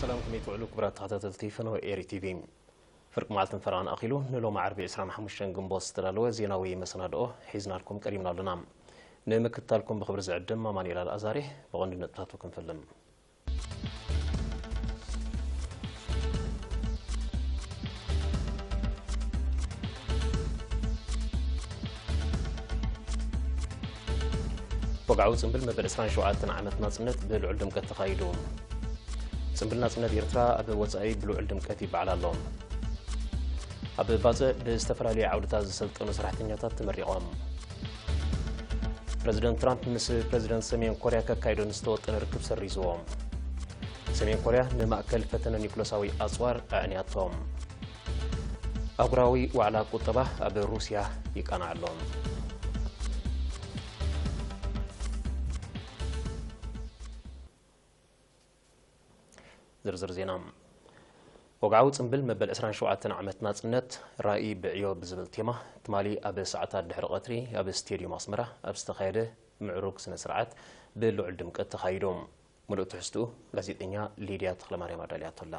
ሰላም፣ ከመይ ትውዕሉ ክቡራት ተኸታተልቲ ፈነወ ኤሪ ቲቪ። ፍርቂ መዓልትን ፈረቓን ኣኺሉ ንሎሚ ዓርቢ ዕስራን ሓሙሽተን ግንቦት ዝተዳለወ ዜናዊ መሰናድኦ ሒዝናልኩም ቀሪብና ኣለና። ንምክትታልኩም ብኽብሪ ዝዕድም ኣማኑኤል ኣልኣዛሪ። ብቐንዱ ነጥብታቱ ክንፈልም። ወግዓዊ ጽምብል መበል ዕስራን ሸውዓተን ዓመት ናጽነት ብልዑል ድምቀት ተኻይዱ። ጽምብል ናጽነት ኤርትራ ኣብ ወጻኢ ብልዑል ድምቀት ይበዓል ኣሎ። ኣብ ባጽዕ ብዝተፈላለዩ ዓውድታት ዝሰልጠኑ ሰራሕተኛታት ተመሪቖም። ፕረዚደንት ትራምፕ ምስ ፕረዚደንት ሰሜን ኮርያ ከካይዶ ንዝተወጠነ ርክብ ሰሪዝዎ። ሰሜን ኮርያ ንማእከል ፈተነ ኒውክለሳዊ ኣጽዋር ኣዕንያቶ። ኣህጉራዊ ዋዕላ ቁጠባ ኣብ ሩስያ ይቃናዕ ኣሎ። ዝርዝር ዜና። ወግዓዊ ጽምብል መበል ዕስራን ሸውዓተን ዓመት ናጽነት ራኢ ብዕዮ ብዝብል ቴማ ትማሊ ኣብ ሰዓታት ድሕሪ ቀትሪ ኣብ ስቴድዩም ኣስመራ ኣብ ዝተኻየደ ምዕሩግ ስነ ስርዓት ብልዑል ድምቀት ተኻይዱ። ምሉእ ትሕዝትኡ ጋዜጠኛ ሊድያ ተኽለማርያም ኣዳልያቶ ኣላ።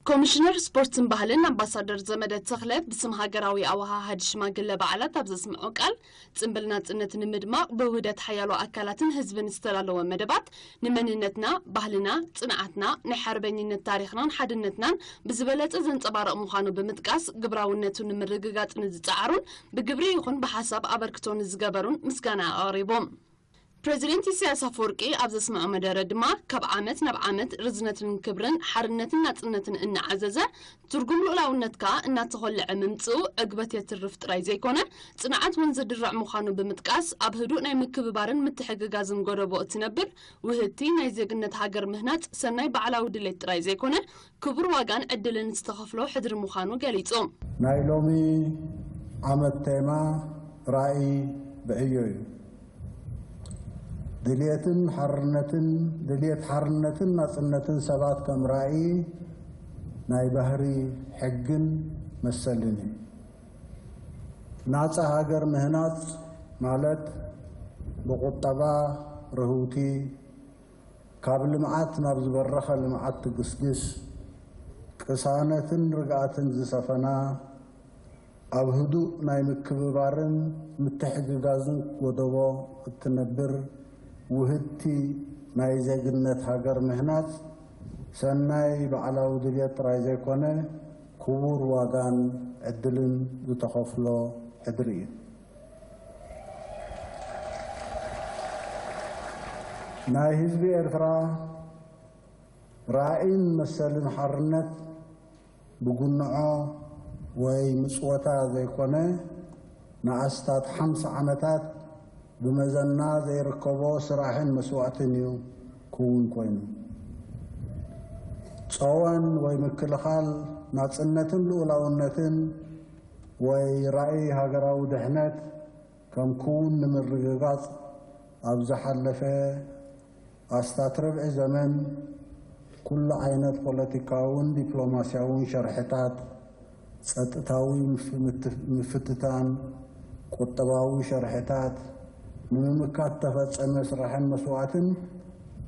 ኮሚሽነር ስፖርትን ባህልን ኣምባሳደር ዘመደ ተኽለ ብስም ሃገራዊ ኣወሃሃዲ ሽማግለ በዓላት ኣብ ዘስምዖ ቃል፣ ጽምብል ናጽነት ንምድማቕ ብውህደት ሓያሎ ኣካላትን ህዝብን ዝተዳለወ መደባት ንመንነትና፣ ባህልና፣ ጽንዓትና፣ ናይ ሓርበኝነት ታሪኽናን ሓድነትናን ብዝበለጸ ዘንጸባርቕ ምዃኑ ብምጥቃስ፣ ግብራውነቱ ንምርግጋጽ ንዝጸዓሩን ብግብሪ ይኹን ብሓሳብ ኣበርክቶ ንዝገበሩን ምስጋና ኣቕሪቡ። ፕረዚደንት ኢሳያስ ኣፈወርቂ ኣብ ዘስምዖ መደረ ድማ፣ ካብ ዓመት ናብ ዓመት ርዝነትን ክብርን ሓርነትን ናጽነትን እናዓዘዘ፣ ትርጉም ልኡላውነት ከኣ እናተኾልዐ ምምጽኡ ዕግበት የትርፍ ጥራይ ዘይኮነ፣ ጽንዓት እውን ዝድርዕ ምዃኑ ብምጥቃስ፣ ኣብ ህዱእ ናይ ምክብባርን ምትሕግጋዝን ጎደቦ እትነብር ውህድቲ ናይ ዜግነት ሃገር ምህናጽ ሰናይ ባዕላዊ ድሌት ጥራይ ዘይኮነ፣ ክቡር ዋጋን ዕድልን ዝተኸፍሎ ሕድሪ ምዃኑ ገሊጹ። ናይ ሎሚ ዓመት ቴማ ራእይ ብዕዮ እዩ። ድልየትን ሓርነትን፣ ድልየት ሓርነትን ናጽነትን ሰባት ከም ራእይ ናይ ባህሪ ሕግን መሰልን እዩ። ናጻ ሃገር ምህናጽ ማለት ብቁጠባ ርህውቲ፣ ካብ ልምዓት ናብ ዝበረኸ ልምዓት ትግስግስ፣ ቅሳነትን ርግኣትን ዝሰፈና፣ ኣብ ህዱእ ናይ ምክብባርን ምትሕግጋዝን ጎደቦ እትነብር ውህድቲ ናይ ዜግነት ሃገር ምህናጽ፣ ሰናይ ባዕላዊ ድልየት ጥራይ ዘይኮነ፣ ክቡር ዋጋን ዕድልን ዝተኸፍሎ ሕድሪ እዩ። ናይ ህዝቢ ኤርትራ ራእይን መሰልን ሓርነት ብጉንዖ ወይ ምጽወታ ዘይኮነ፣ ንኣስታት ሓምሳ ዓመታት ብመዘና ዘይርከቦ ስራሕን መስዋእትን እዩ ክውን ኮይኑ። ጸዋን ወይ ምክልኻል ናጽነትን ልኡላውነትን ወይ ራእይ ሃገራዊ ድሕነት ከም ክውን ንምርግጋጽ ኣብ ዝሓለፈ ኣስታት ርብዒ ዘመን ኩሉ ዓይነት ፖለቲካውን ዲፕሎማስያውን ሸርሕታት፣ ጸጥታዊ ምፍ-፣ ምት-፣ ምፍትታን ቁጠባዊ ሸርሕታት ንምምካት ተፈጸመ ስራሕን መስዋእትን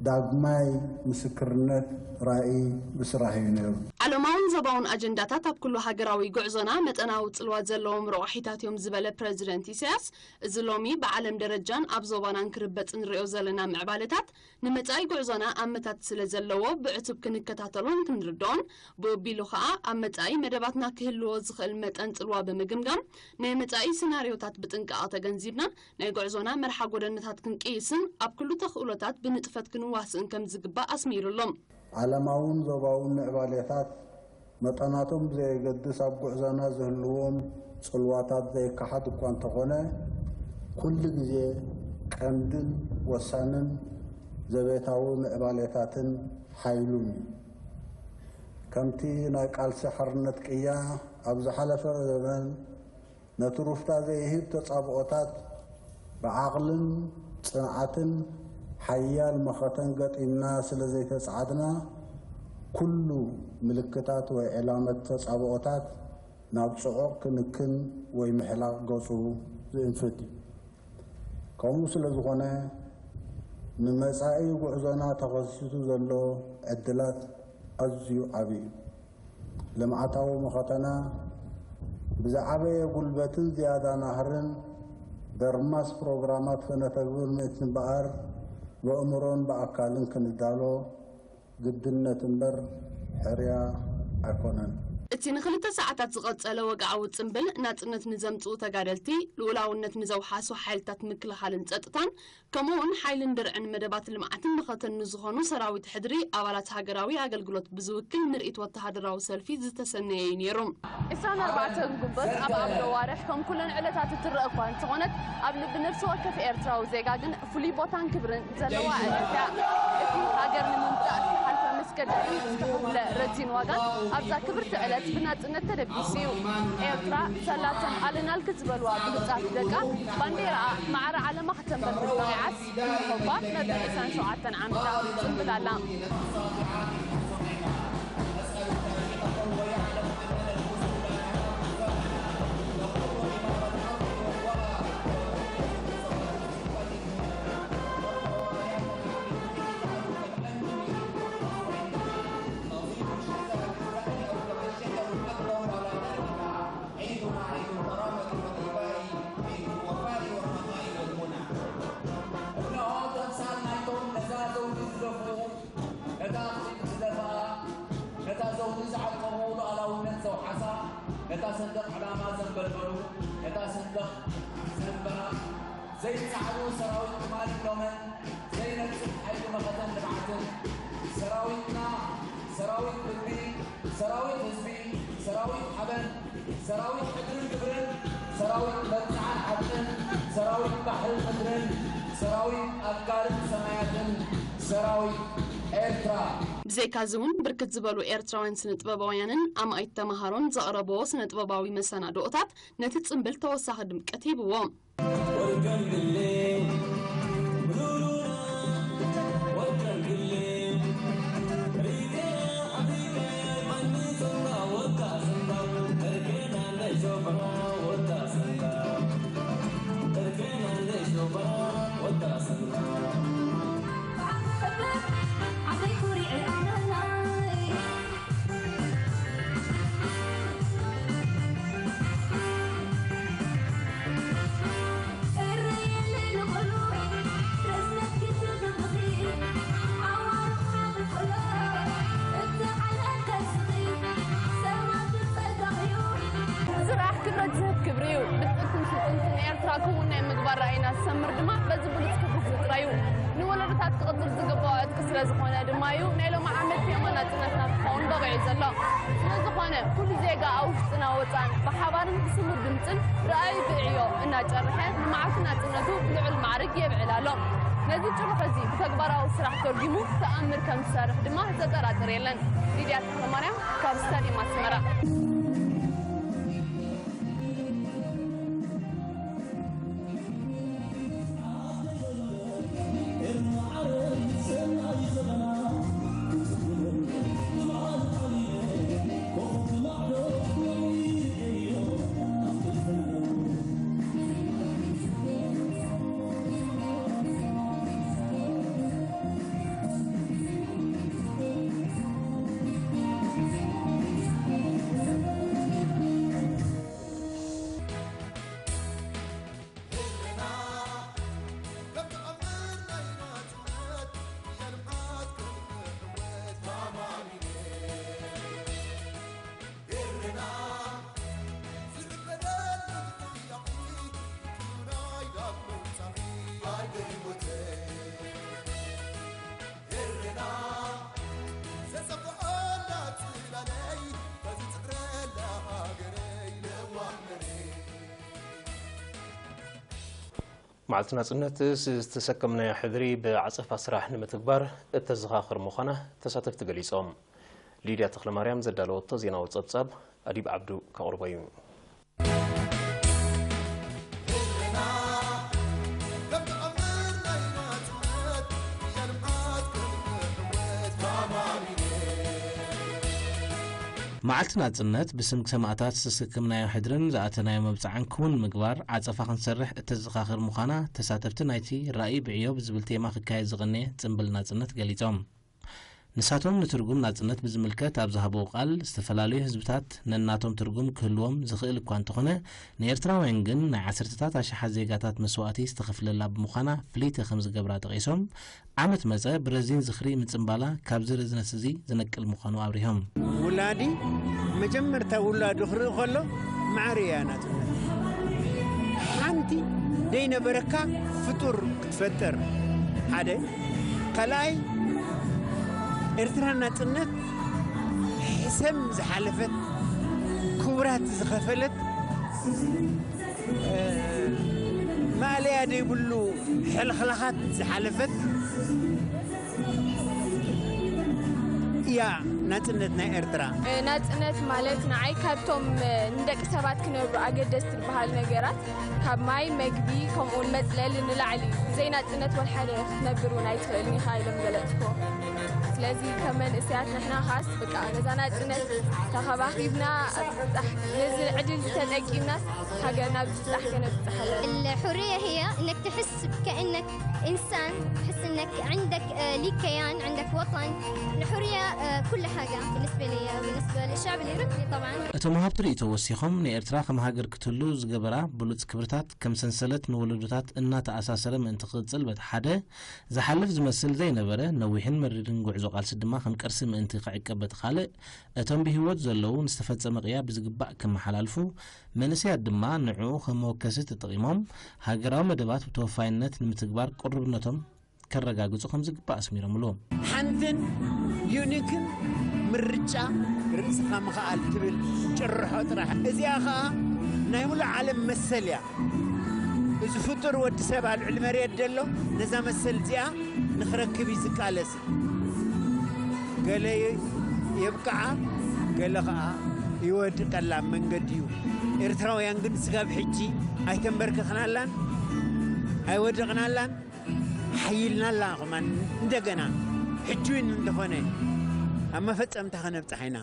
ዳግማይ ምስክርነት ራእይ ብስራሕ እዩ ነይሩ። ዓለማውን ዞባውን ኣጀንዳታት ኣብ ኩሉ ሃገራዊ ጉዕዞና መጠናዊ ጽልዋ ዘለዎም ረቋሒታት እዮም ዝበለ ፕረዚደንት ኢሳያስ፣ እዚ ሎሚ ብዓለም ደረጃን ኣብ ዞባናን ክርበጽ ንሪኦ ዘለና ምዕባለታት ንመጻኢ ጉዕዞና ኣመታት ስለ ዘለዎ ብዕቱብ ክንከታተሎን ክንርድኦን፣ ብኡቢሉ ኸኣ ኣብ መጻኢ መደባትና ክህልዎ ዝኽእል መጠን ጽልዋ ብምግምጋም፣ ናይ መጻኢ ስናርዮታት ብጥንቃቐ ተገንዚብና ናይ ጉዕዞና መርሓ ጎደናታት ክንቅይስን ኣብ ኩሉ ተኽእሎታት ብንጥፈት ክንዋስእን ከም ዝግባእ ኣስሚሩሎም። ዓለማውን ዞባውን ምዕባሌታት መጠናቶም ብዘየገድስ ኣብ ጉዕዞና ዝህልዎም ጽልዋታት ዘይከሓድ እኳ እንተኾነ፣ ኩሉ ግዜ ቀንድን ወሳንን ዘቤታዊ ምዕባሌታትን ሓይሉን እዩ። ከምቲ ናይ ቃልሲ ሓርነት ቅያ ኣብ ዝሓለፈ ዘበን ነቲ ሩፍታ ዘይህብ ተጻብኦታት ብዓቕልን ጽንዓትን ሓያል መኸተን ገጢምና ስለ ዘይተጻዓድና፣ ኩሉ ምልክታት ወይ ዕላመት ተጻብኦታት ናብ ጽዑቕ ክንክን ወይ ምሕላቕ ገጹ ዝእንፍት እዩ። ከምኡ ስለ ዝኾነ፣ ንመጻኢ ጉዕዞና ተኸሲቱ ዘሎ ዕድላት ኣዝዩ ዓቢ እዩ። ልምዓታዊ መኸተና ብዝዓበየ ጉልበትን ዝያዳ ናህርን ደርማስ ፕሮግራማት ከነተግብር ምእንቲ እምበኣር፣ ብኣእምሮን ብኣካልን ክንዳሎ ግድነት እምበር ሕርያ ኣይኮነን። እቲ ንኽልተ ሰዓታት ዝቐጸለ ወግዓዊ ጽምብል፣ ናጽነት ንዘምጽኡ ተጋደልቲ፣ ልኡላውነት ንዘውሓሱ ሓይልታት ምክልኻልን ጸጥታን፣ ከምኡውን ሓይልን ድርዕን መደባት ልምዓትን መኸተን ንዝኾኑ ሰራዊት ሕድሪ፣ ኣባላት ሃገራዊ ኣገልግሎት ብዝውክል ምርኢት ወተሃደራዊ ሰልፊ ዝተሰነየ እዩ ነይሩ። ዕስራን ኣርባዕተን ግንቦት ኣብ ኣምዶ ዋርሕ ከም ኩለን ዕለታት እትረአ እኳ እንተኾነት፣ ኣብ ልቢ ነፍሲ ወከፍ ኤርትራዊ ዜጋ ግን ፍሉይ ቦታን ክብርን ዘለዋ ዕለት እያ። እቲ ሃገር ንምምጻእ ዝተሓልፈ መስገደልን ዝተኸፍለ ረዚን ዋጋን ኣብዛ ክብርቲ ዕለት ብናጽነት ተደቢሱ እዩ። ኤርትራ ሰላቶም ኣለናልኪ ዝበልዋ ብሉጻት ደቃ፣ ባንዴራኣ ማዕረ ዓለማ ከተንበልብል በቒዓስ፣ እንሆ እኳ መበል ዕስራን ሸውዓተን ዓመታ ትጽንብል ኣላ። عيدنا عيد الكرامة والإيواء، عيد الوفاء والرخاء والمنى. እነሆ ተምሳል ናይቶም ነዛ ዘውዲ ዝደፍኡ፣ ነታ ክብሪት ዝደፍኣ፣ ነታ ዘውዲ ዝዓቀቡ፣ ሉዓላውነት ዘውሓሳ፣ ነታ ሰንደቕ ዕላማ ዘንበልበሉ፣ ነታ ሰንደቕ ዘንበራ፣ ዘይጸዓዱ ሰራዊት ትማልን ሎምን፣ ዘይነጽፍ ሓይሊ መኸተን ልምዓትን፣ ሰራዊትና፣ ሰራዊት ልቢ፣ ሰራዊት ህዝቢ፣ ሰራዊት ሓበን፣ ሰራዊት ሕድርን ግብርን፣ ሰራዊት መብጽዓን ሓቅን፣ ሰራዊት ባሕርን ምድርን፣ ሰራዊት ኣድጋርን ሰማያትን፣ ሰራዊት ኤርትራ። ብዘይካዚ እውን ብርክት ዝበሉ ኤርትራውያን ስነ ጥበባውያንን ኣማኢት ተማሃሮን ዘቕረብዎ ስነ ጥበባዊ መሰናድኦታት ነቲ ጽምብል ተወሳኺ ድምቀት ሂብዎ። ዝራሕ ክብረት ዝህብ ክብሪ እዩ። ብልጽግትን ስልጥንትን ኤርትራ ክውን ናይ ምግባር ራእይና ዝሰምር ድማ በዚ ብሉጽ ክብሪ እዚ ጥራይ እዩ። ንወለዶታት ክቕጽል ዝግባኦ ዕጥቂ ስለ ዝኾነ ድማ እዩ ናይ ሎሚ ዓመት ቴማ ናጽነትና ክኸውን በቒዑ ዘሎ። ስለ ዝኾነ ኩሉ ዜጋ ኣብ ውሽጥና ወጻእን ብሓባርን ብስሙር ድምጽን ራእዩ ብዕዮ እናጨርሐ ንመዓልቲ ናጽነቱ ብልዑል ማዕርግ የብዕል ኣሎ። ነዚ ጭርሖ እዚ ብተግባራዊ ስራሕ ተርጒሙ ተኣምር ከም ዝሰርሕ ድማ ዘጠራጥር የለን። ሊድያ ተኽለማርያም ካብ ስታድየም ኣስመራ። መዓልቲ ናጽነት ዝተሰከምናዮ ሕድሪ ብዓጸፋ ስራሕ ንምትግባር እተዘኻኽር ምዃና ተሳተፍቲ ገሊጾም። ሊድያ ተኽለማርያም ዘዳለወቶ ዜናዊ ጸብጻብ ኣዲብ ዓብዱ ከቕርቦ እዩ። መዓልቲ ናጽነት ብስም ሰማእታት ዝተሰከምናዮ ሕድርን ዝኣተናዮ መብጽዓን ክውን ምግባር ዓጸፋ ክንሰርሕ እተዘኻኽር ምዃና ተሳተፍቲ ናይቲ ራእይ ብዕዮ ብዝብል ቴማ ክካየድ ዝቐነየ ጽምብል ናጽነት ገሊጾም። ንሳቶም ንትርጉም ናጽነት ብዝምልከት ኣብ ዝሃብዎ ቃል፣ ዝተፈላለዩ ህዝብታት ነናቶም ትርጉም ክህልዎም ዝኽእል እኳ እንተኾነ፣ ንኤርትራውያን ግን ናይ ዓሰርተታት ኣሽሓት ዜጋታት መስዋእቲ ዝተኸፍለላ ብምዃና ፍልይቲ ከም ዝገብራ ጠቒሶም፣ ዓመት መጸ ብረዚን ዝኽሪ ምጽምባላ ካብዚ ርዝነት እዚ ዝነቅል ምዃኑ ኣብሪሆም። ውላዲ መጀመርታ ውላዱ ክርኢ ከሎ ማዕረ እያ ናጽነት። ሓንቲ ደይነበረካ ፍጡር ክትፈጥር ሓደ፣ ካልኣይ ኤርትራ ናጽነት ሕሰም ዝሓለፈት ክቡራት ዝኸፈለት ማእለያ ዘይብሉ ሕልኽላኻት ዝሓለፈት እያ ናጽነት ናይ ኤርትራ። ናጽነት ማለት ንዓይ ካብቶም ንደቂ ሰባት ክነብሩ ኣገደስቲ ዝበሃሉ ነገራት ካብ ማይ፣ መግቢ፣ ከምኡውን መጽለሊ ንላዕሊ እዩ። ብዘይ ናጽነት ወላ ሓደ ክትነብር እውን ኣይትኽእልን ኢኻ ኢሎም ገለጽዎ። ስለዚ ከም መንእሰያት ንሕና ኻስ በቃ ነዛ ናጽነት ተኸባኺብና፣ ነዚ ዕድል ተጠቂምናስ ሃገርና ብዝብጻሕ ከነብጽሓ ኣለና። الحرية هي إنك تحس كأنك إنسان، تحس إنك عندك، آه، ليك كيان، عندك وطن. الحرية، آه، كل حاجة بالنسبة لي، بالنسبة للشعب الإيراني طبعًا. እቶም ወሃብቲ ርእይቶ ወሲኾም፣ ንኤርትራ ከም ሃገር ክትህሉ ዝገበራ ብሉጽ ክብርታት ከም ሰንሰለት ንወለዶታት እናተኣሳሰረ ምእንቲ ክቕጽል በቲ ሓደ፣ ዝሓልፍ ዝመስል ዘይነበረ ነዊሕን መሪርን ጉዕዞ ቃልሲ ድማ ከም ቅርሲ ምእንቲ ክዕቀብ በቲ ካልእ፣ እቶም ብህይወት ዘለዉ ንዝተፈጸመ ቅያ ብዝግባእ ከመሓላልፉ፣ መንእሰያት ድማ ንዕኡ ከም መወከሲ ተጠቒሞም ሃገራዊ መደባት ብተወፋይነት ንምትግባር ቅሩብነቶም ከረጋግጹ ከም ዝግባእ ኣስሚሮምሉ። ሓንትን ዩኒክን ምርጫ ርእስኻ ምኽኣል ትብል ጭርሖ ጥራሕ። እዚኣ ኸኣ ናይ ሙሉእ ዓለም መሰል እያ። እዚ ፍጡር ወዲ ሰብ ኣብ ልዕሊ መሬት ዘሎ ነዛ መሰል እዚኣ ንኽረክብ እዩ ዝቃለስ። ገለ የብቅዓ፣ ገለ ኸኣ ይወድቀላ መንገዲ እዩ። ኤርትራውያን ግን ስጋብ ሕጂ ኣይተንበርከኽናላን ኣይወደቕናላን። ሓይልና ኣላ ኸማን እንደገና ሕጂ እውን እንተኾነ ኣብ መፈጸምታ ከነብጽሓ ኢና።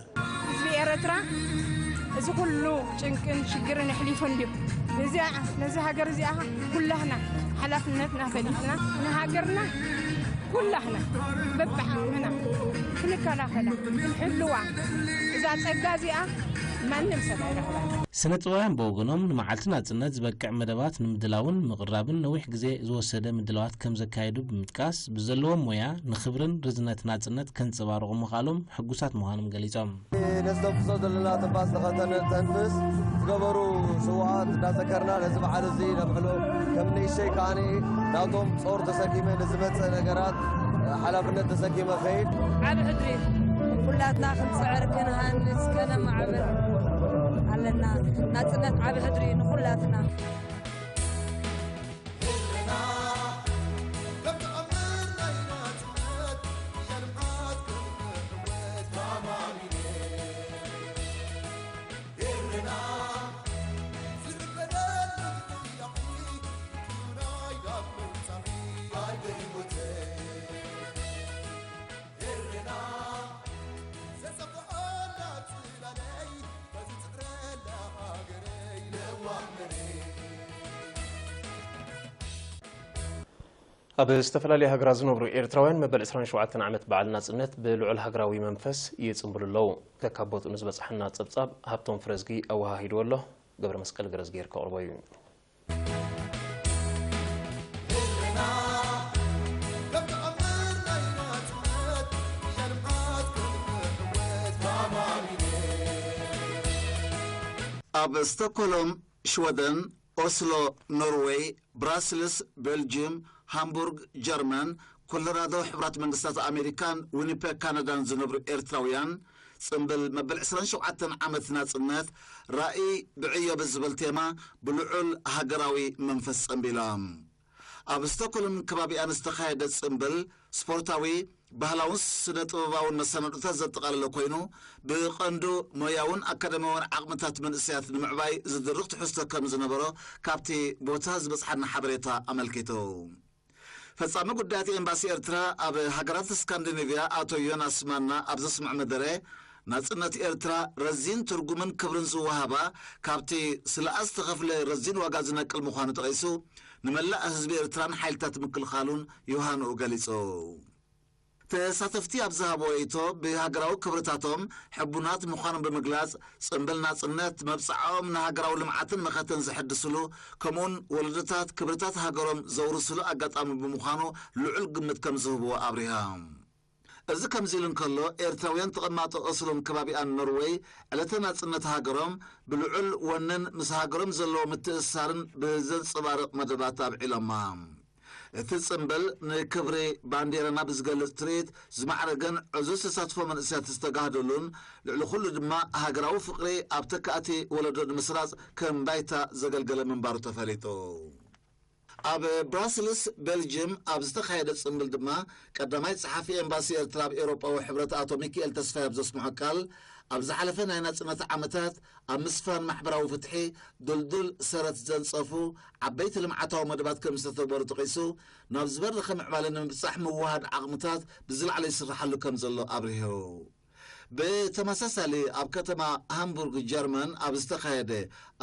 ህዝቢ ኤረትራ እዚ ኩሉ ጭንቅን ሽግርን ኣሕሊፉ እንድዩ። ነዚኣ፣ ነዚ ሃገር እዚኣ ኩላህና ሓላፍነትና ፈሊጥና ንሃገርና ኩላህና በብዓቕምና ክንከላኸላ፣ ክንሕልዋ፣ እዛ ጸጋ እዚኣ ማንም ሰብ ኣይረኽባን። ስነ ጥበባውያን ብወገኖም ንመዓልቲ ናጽነት ዝበቅዕ መደባት ንምድላውን ምቕራብን ነዊሕ ግዜ ዝወሰደ ምድላዋት ከም ዘካየዱ ብምጥቃስ፣ ብዘለዎም ሞያ ንኽብርን ርዝነት ናጽነት ከንጸባርቑ ምኽኣሎም ሕጉሳት ምዃኖም ገሊጾም። ነዚ ተንፍሶ ዘለና ትንፋስ ንኸተንፍስ ዝገበሩ ስውኣት እንዳዘከርና ነዚ በዓል እዚ ነብዕሎ። ከም ንእሽተይ ከኣ ናቶም ጾር ተሰኪመ ንዝመጽእ ነገራት ሓላፍነት ተሰኪመ ኸይድ። ዓቢ ሕድሪ ኩላትና ክንጽዕር፣ ክንሃንጽ፣ ከነማዕብል ኣለና። ናጽነት ዓቢ ሕድሪ ንኹላትና። ኣብ ዝተፈላለያ ሃገራት ዝነብሩ ኤርትራውያን መበል ዕስራን ሸውዓተን ዓመት በዓል ናጽነት ብልዑል ሃገራዊ መንፈስ ይጽንብሉ ኣለዉ። ከካብ ቦትኡ ንዝበጽሐና ጸብጻብ ሃብቶም ፍረዝጊ ኣወሃሂድዎ ኣሎ። ገብረ መስቀል ገረዝጊሄር ከቕርቦ እዩ። ኣብ ስቶክሆልም ሽወደን፣ ኦስሎ ኖርወይ፣ ብራስልስ ቤልጅየም፣ ሃምቡርግ ጀርመን፣ ኮሎራዶ ሕቡራት መንግስታት ኣሜሪካን ዊኒፔግ ካናዳን ዝነብሩ ኤርትራውያን፣ ጽምብል መበል ዕስራን ሸውዓተን ዓመት ናጽነት ራእይ ብዕዮ ብዝብል ቴማ ብልዑል ሃገራዊ መንፈስ ጸምቢሎም። ኣብ ስቶክሆልም ከባቢኣን ዝተኻየደ ጽምብል ስፖርታዊ ባህላውን ስነ ጥበባውን መሰናዶታት ዘጠቓለለ ኮይኑ፣ ብቐንዱ ሞያውን ኣካዳሚያውን ዓቕምታት መንእሰያት ንምዕባይ ዝድርኽ ትሕዝቶ ከም ዝነበሮ ካብቲ ቦታ ዝበጽሓና ሓበሬታ ኣመልኪቱ። ፈጻሚ ጉዳያት ኤምባሲ ኤርትራ ኣብ ሃገራት ስካንዲኔቭያ ኣቶ ዮናስ ማና ኣብ ዘስምዖ መደረ፣ ናጽነት ኤርትራ ረዚን ትርጉምን ክብርን ዝወሃባ፣ ካብቲ ስለኣ ዝተኸፍለ ረዚን ዋጋ ዝነቅል ምዃኑ ጠቒሱ፣ ንመላእ ህዝቢ ኤርትራን ሓይልታት ምክልኻሉን ዮሃንኡ ገሊጹ። ተሳተፍቲ ኣብ ዝሃብዎ ርእይቶ፣ ብሃገራዊ ክብርታቶም ሕቡናት ምዃኖም ብምግላጽ፣ ጽምብል ናጽነት መብጽዓኦም ንሃገራዊ ልምዓትን መኸተን ዘሐድስሉ፣ ከምኡውን ወለዶታት ክብርታት ሃገሮም ዘውርስሉ ኣጋጣሚ ብምዃኑ ልዑል ግምት ከም ዝህብዎ ኣብሪሆም። እዚ ከምዚ ኢሉ እንከሎ፣ ኤርትራውያን ተቐማጦ ኦስሎን ከባቢኣን ኖርወይ ዕለተ ናጽነት ሃገሮም ብልዑል ወንን ምስ ሃገሮም ዘለዎ ምትእስሳርን ብዘንጸባርቕ መደባት ኣብዒሎማ። እቲ ጽምብል ንክብሪ ባንዴራና ብዝገልጽ ትርኢት ዝማዕረገን ዕዙዝ ተሳትፎ መንእሰያት ዝተጋህደሉን፣ ልዕሊ ኩሉ ድማ ሃገራዊ ፍቕሪ ኣብ ተካእቲ ወለዶ ንምስራጽ ከም ባይታ ዘገልገለ ምንባሩ ተፈሊጡ። ኣብ ብራስልስ ቤልጅየም ኣብ ዝተኻየደ ጽምብል ድማ ቀዳማይ ጸሓፊ ኤምባሲ ኤርትራ ኣብ ኤውሮጳዊ ሕብረት ኣቶ ሚኪኤል ተስፋይ ኣብ ዘስምዖ ቃል፣ ኣብ ዝሓለፈ ናይ ናጽነት ዓመታት ኣብ ምስፋን ማሕበራዊ ፍትሒ ድልዱል ሰረት ዘንጸፉ ዓበይቲ ልምዓታዊ መደባት ከም ዝተተግበሩ ጠቒሱ፣ ናብ ዝበረኸ ምዕባለ ንምብጻሕ ምውሃድ ዓቕምታት ብዝለዓለ ይስርሓሉ ከም ዘሎ ኣብሪሁ። ብተመሳሳሊ ኣብ ከተማ ሃምቡርግ ጀርመን ኣብ ዝተኻየደ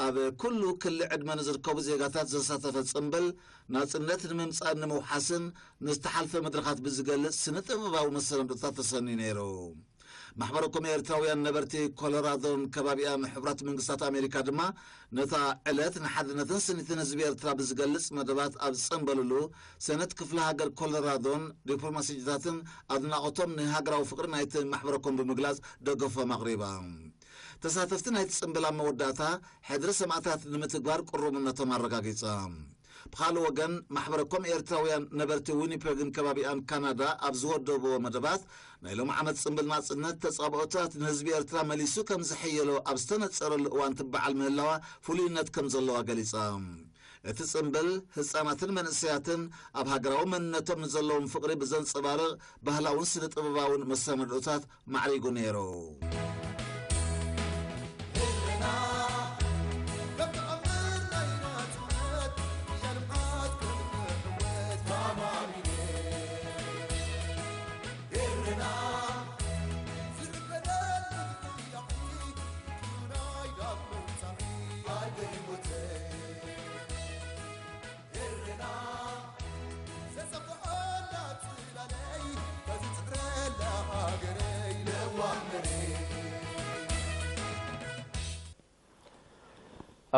ኣብ ኩሉ ክሊ ዕድመ ንዝርከቡ ዜጋታት ዘሳተፈ ጽምብል ናጽነት ንምምጻእን ንምውሓስን ንዝተሓልፈ መድረኻት ብዝገልጽ ስነ ጥበባዊ መሰናዶታት ተሰንዩ ነይሩ። ማሕበረኮም ኤርትራውያን ነበርቲ ኮሎራዶን ከባቢኣን ሕቡራት መንግስታት ኣሜሪካ ድማ ነታ ዕለት ንሓድነትን ስኒትን ህዝቢ ኤርትራ ብዝገልጽ መደባት ኣብ ዝጸንበልሉ ሰነት ክፍለ ሃገር ኮሎራዶን ዲፕሎማሲጅታትን ኣድናቖቶም ንሃገራዊ ፍቕሪ ናይቲ ማሕበረኮም ብምግላጽ ደገፎም ኣቕሪባ። ተሳተፍቲ ናይቲ ጽምብል ኣብ መወዳእታ ሕድሪ ሰማእታት ንምትግባር ቅሩብነቶም ኣረጋጊጸ። ብኻልእ ወገን፣ ማሕበረኮም ኤርትራውያን ነበርቲ ዊኒፔግን ከባቢኣን ካናዳ ኣብ ዝወደብዎ መደባት፣ ናይ ሎም ዓመት ጽምብል ናጽነት ተጻብኦታት ንህዝቢ ኤርትራ መሊሱ ከም ዝሕየሎ ኣብ ዝተነጸረሉ እዋን ትበዓል ምህላዋ ፍሉይነት ከም ዘለዋ ገሊጻ። እቲ ጽምብል ህጻናትን መንእሰያትን ኣብ ሃገራዊ መንነቶም ንዘለዎም ፍቕሪ ብዘንጸባርቕ ባህላውን ስነ ጥበባውን መሰናድኦታት ማዕሪጉ ነይሩ።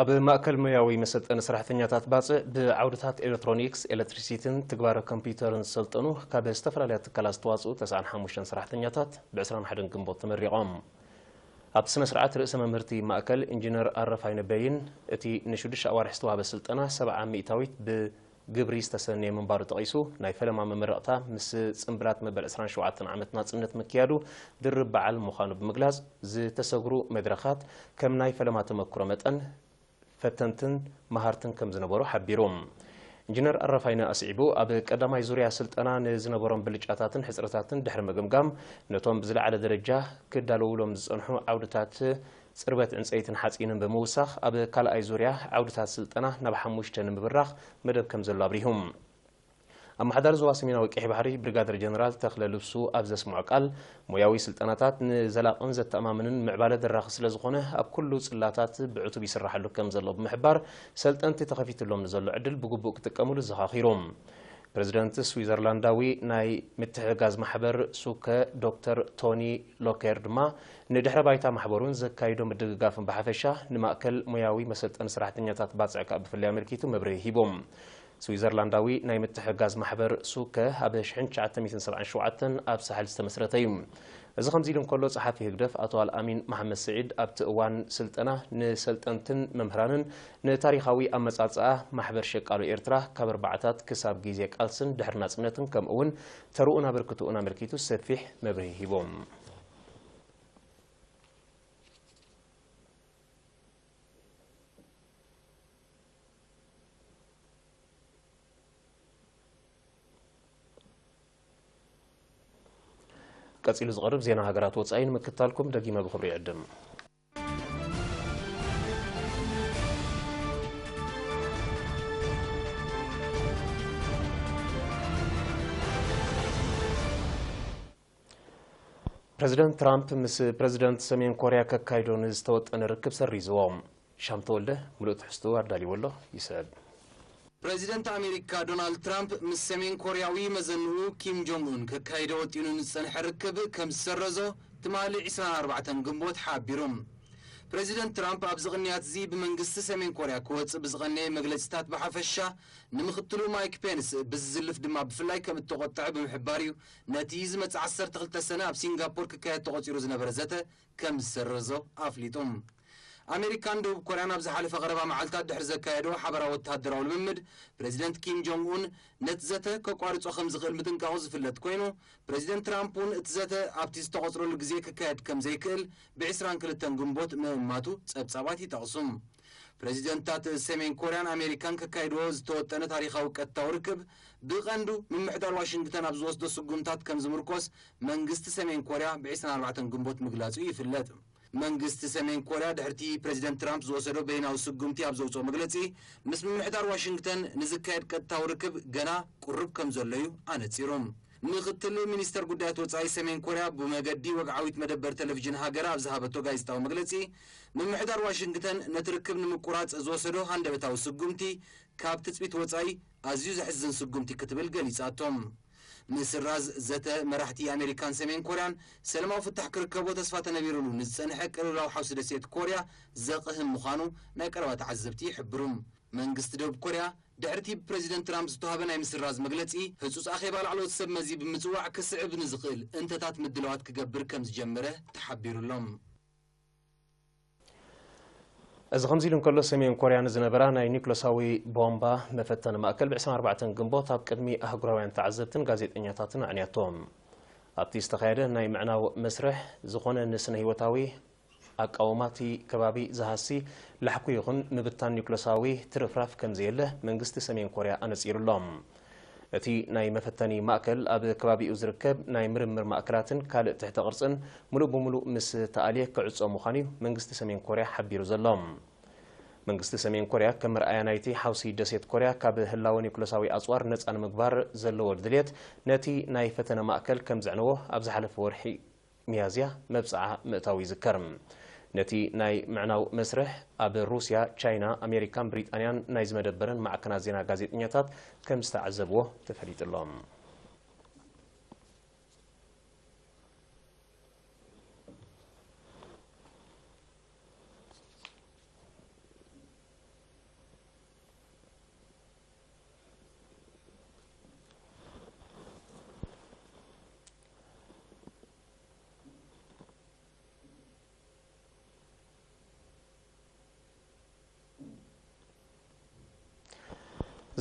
ኣብ ማእከል ሞያዊ መሰልጠኒ ሰራሕተኛታት ባጽዕ ብዓውድታት ኤሌክትሮኒክስ፣ ኤሌክትሪሲቲን ትግባረ ኮምፒውተርን ዝሰልጠኑ ካብ ዝተፈላለያ ትካላት ዝተዋጽኡ ተስዓን ሓሙሽተን ሰራሕተኛታት ብ ዕስራን ሓደን ግንቦት ተመሪቖም። ኣብቲ ስነ ስርዓት ርእሰ መምህርቲ ማእከል ኢንጂነር ኣረፋይነ በይን፣ እቲ ንሽዱሽተ ኣዋርሕ ዝተዋህበ ስልጠና ሰብዓ ሚእታዊት ብግብሪ ዝተሰነየ ምንባሩ ጠቒሱ፣ ናይ ፈለማ መመረቕታ ምስ ጽምብላት መበል ዕስራን ሸውዓተን ዓመት ናጽነት ምክያዱ ድርብ በዓል ምዃኑ ብምግላጽ፣ ዝተሰግሩ መድረኻት ከም ናይ ፈለማ ተመክሮ መጠን ፈተንትን መሃርትን ከም ዝነበሩ ሓቢሩ። ኢንጂነር ኣረፋይነ ኣስዒቡ፣ ኣብ ቀዳማይ ዙርያ ስልጠና ንዝነበሮም ብልጫታትን ሕጽረታትን ድሕሪ ምግምጋም፣ ነቶም ብዝለዓለ ደረጃ ክዳለውሎም ዝጸንሑ ዓውድታት ጽርበት ዕንጸይትን ሓጺንን ብምውሳኽ፣ ኣብ ካልኣይ ዙርያ ዓውድታት ስልጠና ናብ ሓሙሽተ ንምብራኽ መደብ ከም ዘሎ ኣብሪሁ። ኣመሓዳሪ ዞባ ሰሜናዊ ቀይሕ ባሕሪ ብሪጋደር ጀነራል ተኽለ ልብሱ ኣብ ዘስምዖ ቃል፣ ሞያዊ ስልጠናታት ንዘላቕን ዘተኣማምንን ምዕባለ ደራኺ ስለ ዝኾነ፣ ኣብ ኩሉ ጽላታት ብዕቱብ ይስራሓሉ ከም ዘሎ ብምሕባር፣ ሰልጠንቲ ተኸፊትሎም ንዘሎ ዕድል ብግቡእ ክጥቀምሉ ዘኻኺሩ። ፕረዚደንት ስዊዘርላንዳዊ ናይ ምትሕግጋዝ ማሕበር ሱከ ዶክተር ቶኒ ሎኬር ድማ ንድሕረ ባይታ ማሕበሩን ዘካይዶ ምድግጋፍን ብሓፈሻ ንማእከል ሞያዊ መሰልጠኒ ሰራሕተኛታት ባጽዕ ከኣ ብፍላይ ኣመልኪቱ መብርሂ ሂቦም። ስዊዘርላንዳዊ ናይ ምትሕግጋዝ ማሕበር ሱከ ኣብ ሽሕን ትሽዓተ ሚእትን ሰብዓን ሸውዓተን ኣብ ሳሕል ዝተመስረተ እዩ። እዚ ከምዚ ኢሉ እንከሎ፣ ጸሓፊ ህግደፍ ኣቶ ኣልኣሚን መሓመድ ስዒድ ኣብቲ እዋን ስልጠና ንሰልጠንትን መምህራንን ንታሪኻዊ ኣመጻጽኣ ማሕበር ሸቃሎ ኤርትራ ካብ ኣርባዓታት ክሳብ ግዜ ቃልስን ድሕሪ ናጽነትን ከምኡ እውን ተርኡን ኣበርክትኡን ኣመልኪቱ ሰፊሕ መብርሂ ሂቦም። ቀጺሉ ዝቐርብ ዜና ሃገራት ወጻኢ ንምክትታልኩም ደጊመ ብኽብሪ ይዕድም። ፕረዚደንት ትራምፕ ምስ ፕረዚደንት ሰሜን ኮርያ ከካይዶ ንዝተወጠነ ርክብ ሰሪዝዎ። ሻም ተወልደ ምሉእ ትሕዝትኡ ኣዳልይዎ ኣሎ፣ ይስዕብ። ፕረዚደንት ኣሜሪካ ዶናልድ ትራምፕ ምስ ሰሜን ኮርያዊ መዘንኡ ኪም ጆንግ ኡን ከካይዶ ወጢኑ ንዝጸንሐ ርክብ ከም ዝሰረዞ ትማሊ ዕስራን ኣርባዕተን ግንቦት ሓቢሩ። ፕረዚደንት ትራምፕ ኣብዚ ቅንያት እዚ ብመንግስቲ ሰሜን ኮርያ ክወጽእ ብዝቐነየ መግለጺታት ብሓፈሻ ንምኽትሉ ማይክ ፔንስ ብዝዝልፍ ድማ ብፍላይ ከም እተቖጥዐ ብምሕባር እዩ ነቲ ዝመጽእ ዓሰርተ ክልተ ሰነ ኣብ ሲንጋፖር ክካየድ ተቖጺሩ ዝነበረ ዘተ ከም ዝሰረዞ ኣፍሊጡ። ኣሜሪካን ደቡብ ኮርያን ኣብ ዝሓለፈ ቀረባ መዓልታት ድሕሪ ዘካየዶ ሓበራዊ ወተሃደራዊ ልምምድ ፕረዚደንት ኪም ጆንግ ኡን ነቲ ዘተ ከቋርጾ ከም ዝኽእል ምጥንቃቑ ዝፍለጥ ኮይኑ፣ ፕረዚደንት ትራምፕ እውን እቲ ዘተ ኣብቲ ዝተቖጽረሉ ግዜ ክካየድ ከም ዘይክእል ብዕስራን ክልተን ግንቦት ምእማቱ ጸብጻባት ይጠቕሱ። ፕረዚደንታት ሰሜን ኮርያን ኣሜሪካን ከካይድዎ ዝተወጠነ ታሪኻዊ ቀጥታዊ ርክብ ብቐንዱ ምምሕዳር ዋሽንግተን ኣብ ዝወስዶ ስጉምታት ከም ዝምርኮስ መንግስቲ ሰሜን ኮርያ ብዕስራን ኣርባዕተን ግንቦት ምግላጹ ይፍለጥ። መንግስቲ ሰሜን ኮርያ ድሕርቲ ፕረዚደንት ትራምፕ ዝወሰዶ በይናዊ ስጉምቲ ኣብ ዘውፅኦ መግለፂ፣ ምስ ምምሕዳር ዋሽንግተን ንዝካየድ ቀጥታዊ ርክብ ገና ቁሩብ ከም ዘሎ እዩ ኣነፂሩ። ምክትል ሚኒስተር ጉዳያት ወፃኢ ሰሜን ኮርያ ብመገዲ ወግዓዊት መደበር ቴሌቪዥን ሃገራ ኣብ ዝሃበቶ ጋዜጣዊ መግለፂ፣ ምምሕዳር ዋሽንግተን ነቲ ርክብ ንምቁራፅ ዝወሰዶ ሃንደበታዊ ስጉምቲ ካብ ትፅቢት ወፃኢ ኣዝዩ ዘሕዝን ስጉምቲ ክትብል ገሊፃቶ። ምስራዝ ዘተ መራሕቲ ኣሜሪካን ሰሜን ኮርያን ሰላማዊ ፍታሕ ክርከቦ ተስፋ ተነቢሩሉ ንዝጸንሐ ቅልውላው ሓውሲ ደሴት ኮርያ ዘቕህም ምዃኑ ናይ ቀረባ ተዓዘብቲ ይሕብሩ። መንግስቲ ደቡብ ኮርያ ድሕርቲ ብፕረዚደንት ትራምፕ ዝተዋህበ ናይ ምስራዝ መግለጺ፣ ህጹጽ ኣኼባ ላዕለዎት ሰብ መዚ ብምጽዋዕ ክስዕብ ንዝኽእል እንተታት ምድላዋት ክገብር ከም ዝጀመረ ተሓቢሩሎም። እዚ ከምዚ ኢሉ እንከሎ፣ ሰሜን ኮርያ ንዝነበራ ናይ ኒውክለሳዊ ቦምባ መፈተኒ ማእከል ብ ዕስራን ኣርባዕተን ግንቦት ኣብ ቅድሚ ኣህጉራውያን ተዓዘብትን ጋዜጠኛታትን ኣዕንያቶ። ኣብቲ ዝተኻየደ ናይ ምዕናው መስርሕ፣ ዝኾነ ንስነ ህይወታዊ ኣቃውማ እቲ ከባቢ ዝሃሲ ላሕኩ ይኹን ምብታን ኒውክለሳዊ ትርፍራፍ ከም ዘየለ መንግስቲ ሰሜን ኮርያ ኣነጺሩ ኣሎ። እቲ ናይ መፈተኒ ማእከል ኣብ ከባቢኡ ዝርከብ ናይ ምርምር ማእከላትን ካልእ ትሕተ ቅርጽን ምሉእ ብምሉእ ምስ ተኣልየ ክዕጾ ምዃኑ እዩ መንግስቲ ሰሜን ኮርያ ሓቢሩ ዘሎ። መንግስቲ ሰሜን ኮርያ ከም መርኣያ ናይቲ ሓውሲ ደሴት ኮርያ ካብ ህላወ ኒውክለሳዊ ኣጽዋር ነጻ ንምግባር ዘለዎ ድልየት ነቲ ናይ ፈተነ ማእከል ከም ዘዕነዎ ኣብ ዝሓለፈ ወርሒ ሚያዝያ መብጽዓ ምእታዉ ይዝከር። ነቲ ናይ ምዕናው መስርሕ ኣብ ሩስያ፣ ቻይና፣ ኣሜሪካን ብሪጣንያን ናይ ዝመደበረን ማዕከናት ዜና ጋዜጠኛታት ከም ዝተዓዘብዎ ተፈሊጡ ኣሎ።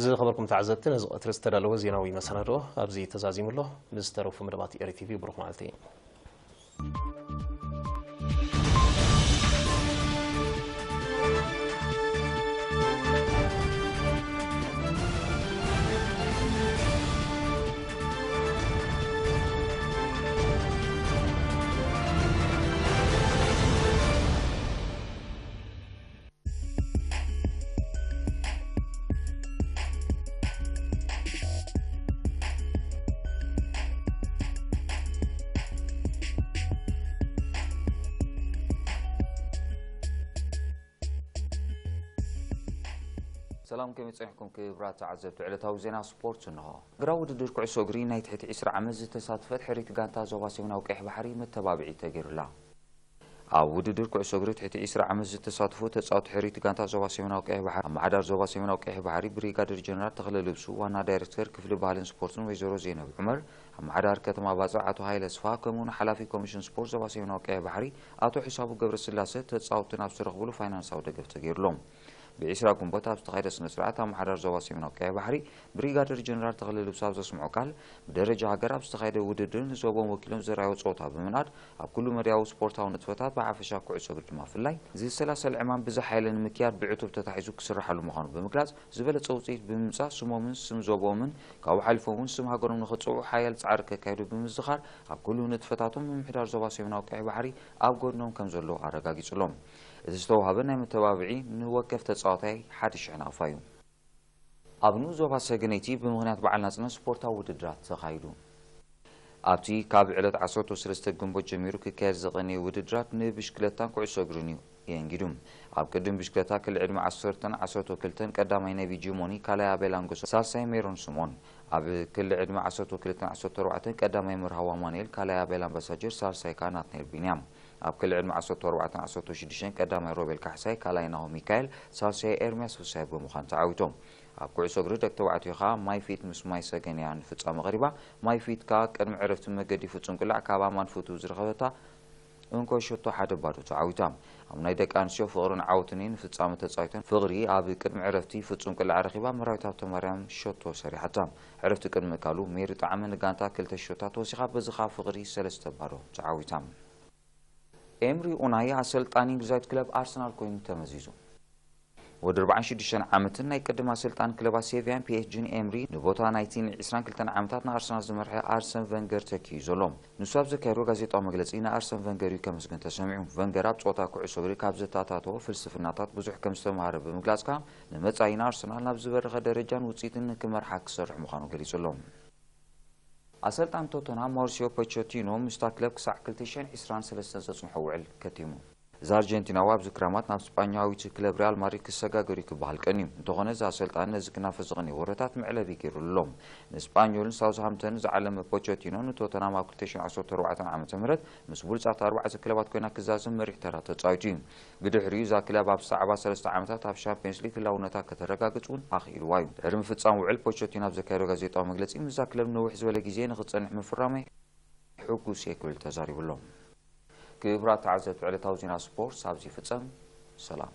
ዝኸበርኩም ተዓዘብቲ፣ ነዚ ቀትሪ ዝተዳለወ ዜናዊ መሰናድኦ ኣብዚ ተዛዚሙ ኣሎ። ምስ ዝተረፉ መደባት ኤሪ ቲቪ ብሩኽ መዓልቲ። ሰላም፣ ከመይ ጸኒሕኩም ክቡራት ተዓዘብቲ? ዕለታዊ ዜና ስፖርት እንሆ። ሃገራዊ ውድድር ኩዕሶ እግሪ ናይ ትሕቲ ዕስራ ዓመት ዝተሳተፈት ሕርይቲ ጋንታ ዞባ ሰሜናዊ ቀይሕ ባሕሪ መተባብዒ ተገይሩላ። ኣብ ውድድር ኩዕሶ እግሪ ትሕቲ ዕስራ ዓመት ዝተሳተፉ ተጻወቲ ሕርይቲ ጋንታ ዞባ ሰሜናዊ ቀይሕ ባሕሪ፣ ኣመሓዳሪ ዞባ ሰሜናዊ ቀይሕ ባሕሪ ብሪጋደር ጀነራል ተኽለ ልብሱ፣ ዋና ዳይሬክተር ክፍሊ ባህልን ስፖርትን ወይዘሮ ዜነብ ዑመር፣ ኣመሓዳሪ ከተማ ባጽዕ ኣቶ ሃይለ ስፋ፣ ከምኡውን ሓላፊ ኮሚሽን ስፖርት ዞባ ሰሜናዊ ቀይሕ ባሕሪ ኣቶ ሒሳቡ ገብረስላሰ ተጻወትቲ ናብ ዝተረኽብሉ ፋይናንሳዊ ደገፍ ተገይሩሎም። ብ20 ግንቦት ኣብ ዝተኻየደ ስነ ስርዓት፣ ኣመሓዳሪ ዞባ ሰሜናዊ ቀይሕ ባሕሪ ብሪጋደር ጀነራል ተኽለ ልብሱ ኣብ ዘስምዖ ቃል፣ ብደረጃ ሃገር ኣብ ዝተኻየደ ውድድር ንዞቦም ወኪሎም ዘርኣዮ ጸወታ ብምንኣድ፣ ኣብ ኩሉ መዳያዊ ስፖርታዊ ንጥፈታት፣ ብሓፈሻ ኩዕሶ እግሪ ድማ ብፍላይ፣ ዝሰላሰል ዕማም ብዝሓ ሓይሊ ንምክያድ ብዕቱብ ተታሒዙ ክስርሓሉ ምዃኑ ብምግላጽ፣ ዝበለጸ ውጽኢት ብምምጻእ ስሞምን ስም ዞቦምን ካብኡ ሓሊፎም እውን ስም ሃገሮም ንኸጽውዑ ሓያል ጻዕሪ ከካይዱ ብምዝኻር፣ ኣብ ኩሉ ንጥፈታቶም ምምሕዳር ዞባ ሰሜናዊ ቀይሕ ባሕሪ ኣብ ጎድኖም ከም ዘሎ ኣረጋጊጹሎም። እቲ ዝተዋህበ ናይ መተባብዒ ንወከፍ ተጻዋታይ ሓደ ሽሕ ናቕፋ እዩ። ኣብ ንኡስ ዞባ ሰገነይቲ ብምኽንያት በዓል ናጽነት ስፖርታዊ ውድድራት ተኻይዱ። ኣብቲ ካብ ዕለት ዓሰርተ ሰለስተ ግንቦት ጀሚሩ ክካየድ ዝቐነየ ውድድራት ንብሽክለታን ኩዕሶ እግርን እዩ የንጊዱ። ኣብ ቅድም ብሽክለታ ክሊ ዕድመ ዓሰርተን ዓሰርተ ክልተን ቀዳማይ ነቢ ጂሞኒ፣ ካልኣይ ኣቤል ኣንጎሶ፣ ሳልሳይ ሜሮን ስምኦን። ኣብ ክሊ ዕድመ ዓሰርተ ክልተን ዓሰርተ ኣርባዕተን ቀዳማይ መርሃዊ ኣማኑኤል፣ ካልኣይ ኣቤል ኣምባሳጀር፣ ሳልሳይ ከኣ ናትናኤል ቢንያም። ኣብ ክሊ ዕድመ ዓሰርተ ኣርባዕተን ዓሰርተ ሽዱሽተን ቀዳማይ ሮቤል ካሕሳይ፣ ካልኣይ ናሆም ሚካኤል፣ ሳልሳይ ኤርሚያስ ፍሳይ ብምዃን ተዓዊቶም። ኣብ ኩዕሶ እግሪ ደቂ ተባዕትዮ ከኣ ማይ ፊት ምስ ማይ ሰገን እያ ንፍጻመ ቀሪባ። ማይ ፊት ከኣ ቅድሚ ዕረፍቲ መገዲ ፍጹም ቅላዕ ካብ ኣማን ፍትው ዝረኸበታ እንኮ ሸቶ ሓደ ባዶ ተዓዊታ። ኣብ ናይ ደቂ ኣንስትዮ ፍቕርን ዓወትን እዩ ንፍጻመ ተጻዊተን። ፍቕሪ ኣብ ቅድሚ ዕረፍቲ ፍጹም ቅላዕ ረኺባ፣ መራዊት ሃብተማርያም ሸቶ ሰሪሓታ። ዕረፍቲ ቅድሚ ምእካሉ ሜሪ ጣዕመ ንጋንታ ክልተ ሸቶታት ወሲኻ፣ በዚ ከኣ ፍቕሪ ሰለስተ ባዶ ተዓዊታ። ኤምሪ ኡናይ ኣሰልጣኒ እንግሊዛዊት ክለብ ኣርሰናል ኮይኑ ተመዚዙ። ወዲ ኣርባዓን ሽዱሽተን ዓመትን ናይ ቅድም ኣሰልጣኒ ክለባት ሴቪያን ፒኤስጂን ኤምሪ ንቦታ ናይቲ ን22 ዓመታት ንኣርሰናል ዝመርሐ ኣርሰን ቨንገር ተኪኡ ዘሎ። ንሱ ኣብ ዘካየዶ ጋዜጣዊ መግለጺ፣ ንኣርሰን ቨንገር እዩ ከመስግን ተሰሚዑ። ቨንገር ኣብ ጸወታ ኩዕሶ እግሪ ካብ ዘተኣታተዎ ፍልስፍናታት ብዙሕ ከም ዝተምሃረ ብምግላጽ ከኣ፣ ንመጻኢ ንኣርሰናል ናብ ዝበረኸ ደረጃን ውጽኢትን ንክመርሓ ክሰርሕ ምዃኑ ገሊጹ ኣሎ። ኣሰልጣን ቶተንሃም ማውሪሲዮ ፖቸቲኖ ምስታ ክለብ ክሳዕ ክልተ ሽሕን ዕስራን ሰለስተን ዘጽንሖ ውዕል ከቲሙ። እዚ ኣርጀንቲናዊ ኣብዚ ክረማት ናብ ስጳኛዊት ክለብ ሪያል ማድሪድ ክሰጋገር እዩ ክበሃል ቀንዩ። እንተኾነ፣ እዚ ኣሰልጣኒ ነዚ ክናፈስ ዝቐንየ ወረታት መዕለቢ ገይሩሉ ኣሎ። ንስጳኞልን ሳውዝሃምፕተንን ዝዓለመ ፖቸቲኖ፣ ንቶተንሃም ኣብ ክልተ ሽሕን ዓሰርተ ኣርባዕተን ዓመተ ምህረት ምስ ብሉጻት ኣርባዕተ ክለባት ኮይና ክዛዘም መሪሕ ተራ ተጻዊቱ እዩ። ብድሕሪኡ እዛ ክለብ ኣብ ዝሰዓባ ሰለስተ ዓመታት ኣብ ሻምፒዮንስ ሊግ ህላውነታ ከተረጋግጽ እውን ኣኽኢልዋ እዩ። ድሕሪ ምፍጻም ውዕል፣ ፖቸቲኖ ኣብ ዘካየዶ ጋዜጣዊ መግለጺ፣ ምስዛ ክለብ ነዊሕ ዝበለ ግዜ ንኽጸንሕ ምፍራመይ ሕጉስ እየ ክብል ተዛሪቡ ኣሎ። ክቡራት ተዓዘብቲ፣ ዕለታዊ ዜና ስፖርት ኣብዚ ይፍጸም። ሰላም።